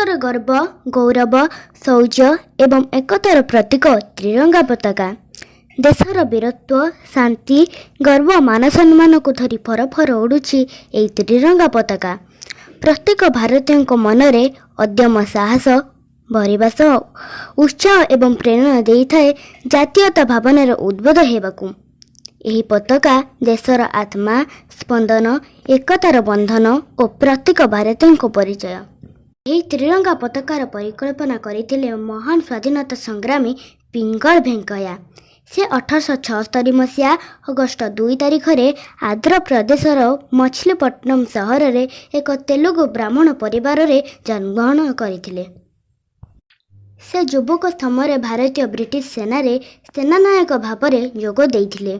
ଦେଶର ଗର୍ବ, ଗୌରବ, ଶୌର୍ଯ୍ୟ ଏବଂ ଏକତାର ପ୍ରତୀକ ତ୍ରିରଙ୍ଗା ପତାକା। ଦେଶର ବୀରତ୍ୱ, ଶାନ୍ତି, ଗର୍ବ, ମାନସମ୍ମାନକୁ ଧରି ଫର ଫର ଉଡ଼ୁଛି ଏହି ତ୍ରିରଙ୍ଗା ପତାକା। ପ୍ରତ୍ୟେକ ଭାରତୀୟଙ୍କ ମନରେ ଅଦମ୍ୟ ସାହସ ଭରିବା ସହ ଉତ୍ସାହ ଏବଂ ପ୍ରେରଣା ଦେଇଥାଏ ଜାତୀୟତା ଭାବନାରେ ଉଦ୍ବୁଦ୍ଧ ହେବାକୁ। ଏହି ପତାକା ଦେଶର ଆତ୍ମା, ସ୍ପନ୍ଦନ, ଏକତାର ବନ୍ଧନ ଓ ପ୍ରତ୍ୟେକ ଭାରତୀୟଙ୍କ ପରିଚୟ। ଏହି ତ୍ରିରଙ୍ଗା ପତାକାର ପରିକଳ୍ପନା କରିଥିଲେ ମହାନ ସ୍ୱାଧୀନତା ସଂଗ୍ରାମୀ ପିଙ୍ଗଳ ଭେଙ୍କୟା। ସେ 1876 ମସିହା ଅଗଷ୍ଟ 2 ତାରିଖରେ ଆନ୍ଧ୍ରପ୍ରଦେଶର ମଛଲିପଟ୍ଟନମ ସହରରେ ଏକ ତେଲୁଗୁ ବ୍ରାହ୍ମଣ ପରିବାରରେ ଜନ୍ମଗ୍ରହଣ କରିଥିଲେ। ସେ ଯୁବକ ସମୟରେ ଭାରତୀୟ ବ୍ରିଟିଶ ସେନାରେ ସେନାନାୟକ ଭାବରେ ଯୋଗ ଦେଇଥିଲେ।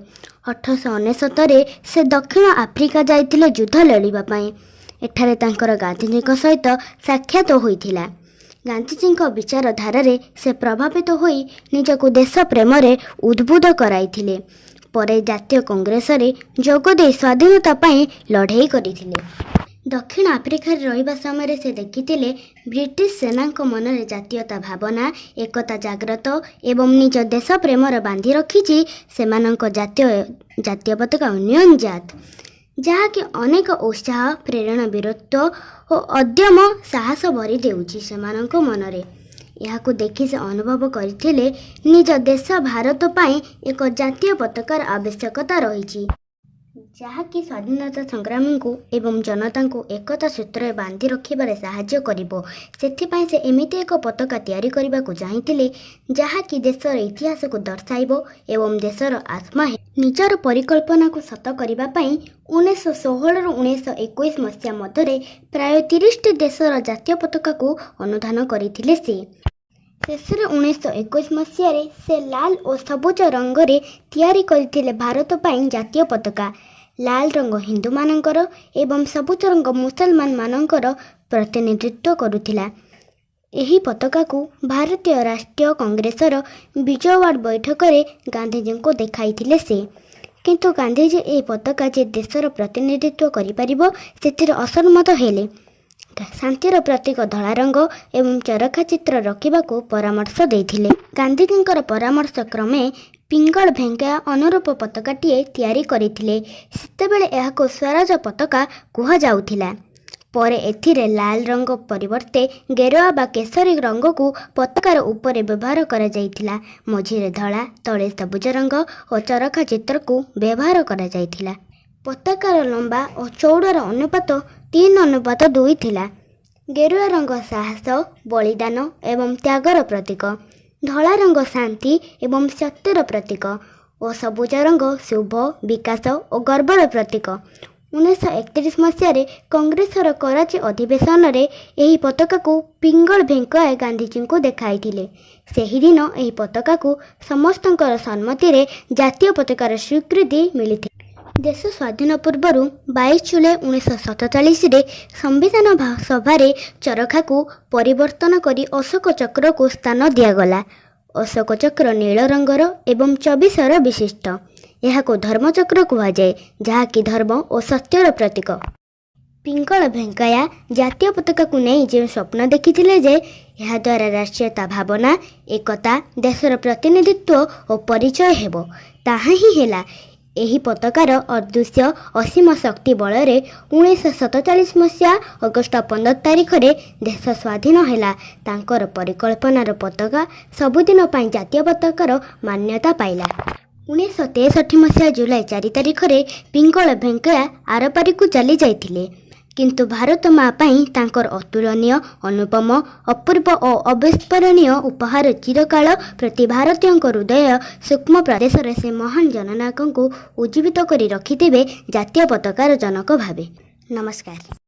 1899ରେ ସେ ଦକ୍ଷିଣ ଆଫ୍ରିକା ଯାଇଥିଲେ ଯୁଦ୍ଧ ଲଢ଼ିବା ପାଇଁ। ଏଠାରେ ତାଙ୍କର ଗାନ୍ଧିଜୀଙ୍କ ସହିତ ସାକ୍ଷାତ ହୋଇଥିଲା। ଗାନ୍ଧିଜୀଙ୍କ ବିଚାରଧାରାରେ ସେ ପ୍ରଭାବିତ ହୋଇ ନିଜକୁ ଦେଶ ପ୍ରେମରେ ଉଦ୍ବୁଦ୍ଧ କରାଇଥିଲେ। ପରେ ଜାତୀୟ କଂଗ୍ରେସରେ ଯୋଗ ଦେଇ ସ୍ୱାଧୀନତା ପାଇଁ ଲଢ଼େଇ କରିଥିଲେ। ଦକ୍ଷିଣ ଆଫ୍ରିକାରେ ରହିବା ସମୟରେ ସେ ଦେଖିଥିଲେ, ବ୍ରିଟିଶ ସେନାଙ୍କ ମନରେ ଜାତୀୟତା ଭାବନା, ଏକତା ଜାଗ୍ରତ ଏବଂ ନିଜ ଦେଶ ପ୍ରେମରେ ବାନ୍ଧି ରଖିଛି ସେମାନଙ୍କ ଜାତୀୟ ପତାକା ୟୁନିୟନ ଜ୍ୟାକ୍, ଯାହାକି ଅନେକ ଉତ୍ସାହ, ପ୍ରେରଣା, ବୀରତ୍ୱ ଓ ଅଦମ୍ୟ ସାହସ ଭରି ଦେଉଛି ସେମାନଙ୍କ ମନରେ। ଏହାକୁ ଦେଖି ସେ ଅନୁଭବ କରିଥିଲେ, ନିଜ ଦେଶ ଭାରତ ପାଇଁ ଏକ ଜାତୀୟ ପତାକାର ଆବଶ୍ୟକତା ରହିଛି, ଯାହାକି ସ୍ୱାଧୀନତା ସଂଗ୍ରାମୀଙ୍କୁ ଏବଂ ଜନତାଙ୍କୁ ଏକତା ସୂତ୍ରରେ ବାନ୍ଧି ରଖିବାରେ ସାହାଯ୍ୟ କରିବ। ସେଥିପାଇଁ ସେ ଏମିତି ଏକ ପତାକା ତିଆରି କରିବାକୁ ଚାହିଁଥିଲେ, ଯାହାକି ଦେଶର ଇତିହାସକୁ ଦର୍ଶାଇବ ଏବଂ ଦେଶର ଆତ୍ମା। ନିଜର ପରିକଳ୍ପନାକୁ ସତ କରିବା ପାଇଁ 1916ରୁ 1921 ମସିହା ମଧ୍ୟରେ ପ୍ରାୟ 30ଟି ଦେଶର ଜାତୀୟ ପତାକାକୁ ଅନୁଧ୍ୟାନ କରିଥିଲେ ସେ। ଶେଷରେ 1921 ମସିହାରେ ସେ ଲାଲ ଓ ସବୁଜ ରଙ୍ଗରେ ତିଆରି କରିଥିଲେ ଭାରତ ପାଇଁ ଜାତୀୟ ପତାକା। ଲାଲ ରଙ୍ଗ ହିନ୍ଦୁମାନଙ୍କର ଏବଂ ସବୁଜ ରଙ୍ଗ ମୁସଲମାନମାନଙ୍କର ପ୍ରତିନିଧିତ୍ୱ କରୁଥିଲା। ଏହି ପତାକାକୁ ଭାରତୀୟ ରାଷ୍ଟ୍ରୀୟ କଂଗ୍ରେସର ବିଜୟୱାଡ଼ ବୈଠକରେ ଗାନ୍ଧିଜୀଙ୍କୁ ଦେଖାଇଥିଲେ ସେ। କିନ୍ତୁ ଗାନ୍ଧିଜୀ ଏହି ପତାକା ଯେ ଦେଶର ପ୍ରତିନିଧିତ୍ୱ କରିପାରିବ, ସେଥିରେ ଅସହମତ ହେଲେ। ଶାନ୍ତିର ପ୍ରତୀକ ଧଳା ରଙ୍ଗ ଏବଂ ଚରଖା ଚିତ୍ର ରଖିବାକୁ ପରାମର୍ଶ ଦେଇଥିଲେ। ଗାନ୍ଧିଜୀଙ୍କର ପରାମର୍ଶ କ୍ରମେ ପିଙ୍ଗଳ ଭେଙ୍କୟା ଅନୁରୂପ ପତାକାଟିଏ ତିଆରି କରିଥିଲେ। ସେତେବେଳେ ଏହାକୁ ସ୍ୱରାଜ ପତାକା କୁହାଯାଉଥିଲା। ପରେ ଏଥିରେ ଲାଲ ରଙ୍ଗ ପରିବର୍ତ୍ତେ ଗେରୁଆ ବା କେଶରୀ ରଙ୍ଗକୁ ପତାକାର ଉପରେ ବ୍ୟବହାର କରାଯାଇଥିଲା। ମଝିରେ ଧଳା, ତଳେ ସବୁଜ ରଙ୍ଗ ଓ ଚରଖା ଚିତ୍ରକୁ ବ୍ୟବହାର କରାଯାଇଥିଲା। ପତାକାର ଲମ୍ବା ଓ ଚଉଡ଼ାର ଅନୁପାତ 3:2 ଥିଲା। ଗେରୁଆ ରଙ୍ଗ ସାହସ, ବଳିଦାନ ଏବଂ ତ୍ୟାଗର ପ୍ରତୀକ, ଧଳା ରଙ୍ଗ ଶାନ୍ତି ଏବଂ ସତ୍ୟର ପ୍ରତୀକ ଓ ସବୁଜ ରଙ୍ଗ ଶୁଭ, ବିକାଶ ଓ ଗର୍ବର ପ୍ରତୀକ। 1931 ମସିହାରେ କଂଗ୍ରେସର କରାଚି ଅଧିବେଶନରେ ଏହି ପତାକାକୁ ପିଙ୍ଗଳ ଭେଙ୍କୟା ଗାନ୍ଧିଜୀଙ୍କୁ ଦେଖାଇଥିଲେ। ସେହିଦିନ ଏହି ପତାକାକୁ ସମସ୍ତଙ୍କର ସମ୍ମତିରେ ଜାତୀୟ ପତାକାର ସ୍ୱୀକୃତି ମିଳିଥିଲା। ଦେଶ ସ୍ୱାଧୀନ ପୂର୍ବରୁ 22 ଜୁଲାଇ 1947ରେ ସମ୍ବିଧାନ ସଭାରେ ଚରଖାକୁ ପରିବର୍ତ୍ତନ କରି ଅଶୋକ ଚକ୍ରକୁ ସ୍ଥାନ ଦିଆଗଲା। ଅଶୋକ ଚକ୍ର ନୀଳ ରଙ୍ଗର ଏବଂ 24 ଶିର ବିଶିଷ୍ଟ। ଏହାକୁ ଧର୍ମଚକ୍ର କୁହାଯାଏ, ଯାହାକି ଧର୍ମ ଓ ସତ୍ୟର ପ୍ରତୀକ। ପିଙ୍ଗଳ ଭେଙ୍କୟା ଜାତୀୟ ପତାକାକୁ ନେଇ ଯେଉଁ ସ୍ୱପ୍ନ ଦେଖିଥିଲେ ଯେ ଏହାଦ୍ୱାରା ରାଷ୍ଟ୍ରୀୟତା ଭାବନା, ଏକତା, ଦେଶର ପ୍ରତିନିଧିତ୍ୱ ଓ ପରିଚୟ ହେବ, ତାହା ହିଁ ହେଲା। ଏହି ପତାକାର ଅଦୃଶ୍ୟ ଅସୀମ ଶକ୍ତି ବଳରେ 1947 ମସିହା ଅଗଷ୍ଟ 15 ତାରିଖରେ ଦେଶ ସ୍ୱାଧୀନ ହେଲା। ତାଙ୍କର ପରିକଳ୍ପନାର ପତାକା ସବୁଦିନ ପାଇଁ ଜାତୀୟ ପତାକାର ମାନ୍ୟତା ପାଇଲା। 1963 ମସିହା ଜୁଲାଇ 4 ତାରିଖରେ ପିଙ୍ଗଳ ଭେଙ୍କୟା ଆରପାରିକୁ ଚାଲି ଯାଇଥିଲେ। କିନ୍ତୁ ଭାରତ ମା ପାଇଁ ତାଙ୍କର ଅତୁଳନୀୟ, ଅନୁପମ, ଅପୂର୍ବ ଓ ଅବିସ୍ମରଣୀୟ ଉପହାର ଚିରକାଳ ପ୍ରତି ଭାରତୀୟଙ୍କ ହୃଦୟ ସୂକ୍ଷ୍ମ ପ୍ରଦେଶରେ ସେ ମହାନ ଜନନାୟକଙ୍କୁ ଉଜ୍ଜୀବିତ କରି ରଖିଥିବେ ଜାତୀୟ ପତାକାର ଜନକ ଭାବେ। ନମସ୍କାର।